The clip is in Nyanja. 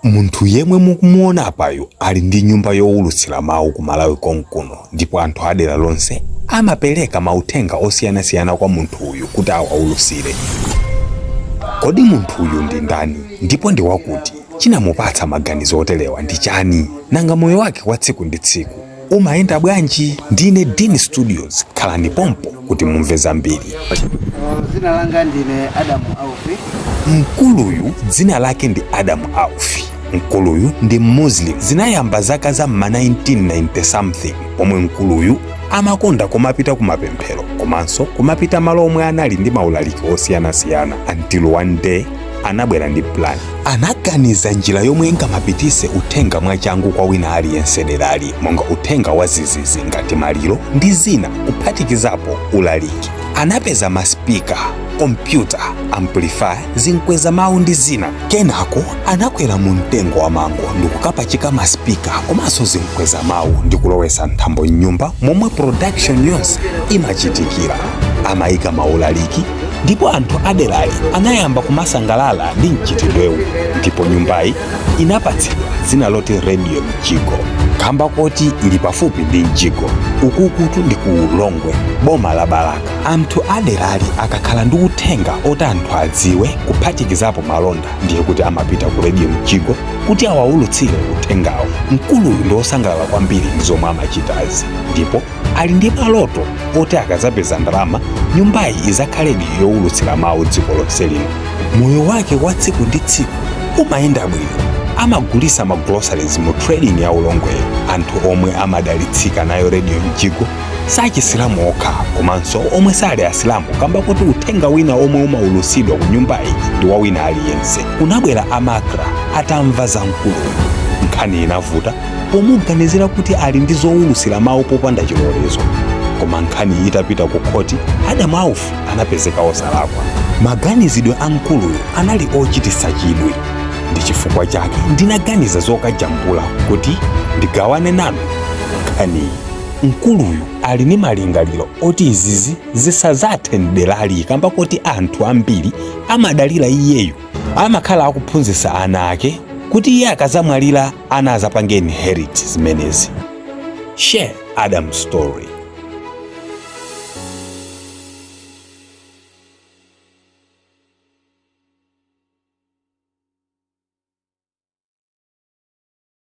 Munthu yemwe mukumuona apayu ali ndi nyumba yowulutsira mawu ku Malawi konkuno, ndipo anthu adera lonse amapereka mauthenga osiyanasiyana kwa munthu uyu kuti awawulutsire. Kodi munthu uyu ndi ndani ndipo ndi wakuti? Chinamupatsa maganizo oterewa ndi chani? Nanga moyo wake wa tsiku ndi tsiku umayenda bwanji? Ndine Dean Studios, khalani pompo kuti mumve zambiri. Dzina langa ndine Adamu Aufi. Mkuluyu dzina lake ndi Adamu Aufi. Mkuluyu ndi Muslim. Zinayamba zaka za ma 1990 something pomwe mkuluyu amakonda kumapita kumapemphero komanso kumapita malo omwe anali ndi maulaliki osiyanasiyana, until one day anabwera ndi plan. Anaganiza njira yomwe ingamapitise uthenga mwachangu kwa wina aliyense derali, monga uthenga wa zizizi ngati maliro ndi zina, kuphatikizapo ulaliki. Anapeza masipika, kompyuta, amplifier, zinkweza mawu ndi zina. Kenako anakwera mu mtengo wa mango ndikukapachika masipika komanso zinkweza mawu ndi kulowesa nthambo mnyumba momwe production yonse imachitikira. Amayika maulaliki ndipo anthu aderali anayamba kumasangalala ndi mchitidwewu, ndipo nyumbayi inapatsidwa dzina loti Radio Mjigo kamba koti ili pafupi ndi mjigo. Ukukutu ndi ku Ulongwe, boma la Balaka. Anthu aderali akakhala ndi uthenga oti anthu adziwe, kuphatikizapo malonda, ndiye kuti amapita ku Radio Mjigo kuti awawulutsire uthengawo. Mkuluyu ndi wosangalala kwambiri ndi zomwe amachitazi, ndipo ali ndi maloto oti akazapeza ndalama, nyumbayi izakhaledi yowulutsira mawu dziko lonse lino. Moyo wake wa tsiku ndi tsiku umayenda bwino. Amagulisa ma groceries mu trading ya Ulongweyo. Anthu omwe amadalitsika nayo Radio Mjigo sachisilamu okha komanso omwe sali asilamu, kamba kuti uthenga wina omwe umaulusidwa ku nyumbayi ndi wa wina aliyense. Kunabwera a MACRA atamva za mkuluyu. Nkhani inavuta pomuganizira kuti ali ndi zowulusira mawu popanda chilolezo, koma nkhani itapita ku khoti, Adamu Aufi anapezeka osalakwa. Maganizidwe a mkuluyu anali ochititsa chidwi, ndi chifukwa chake ndinaganiza zokajambula kuti ndigawane nanu nkhaniyi. Mkuluyu ali ndi malingaliro oti izizi zisazathe mderali, kamba kuti anthu ambiri amadalira iyeyu. Amakhala akuphunzitsa ana ake kuti iye akazamwalira, ana azapange inherit zimenezi. Share Adam's story.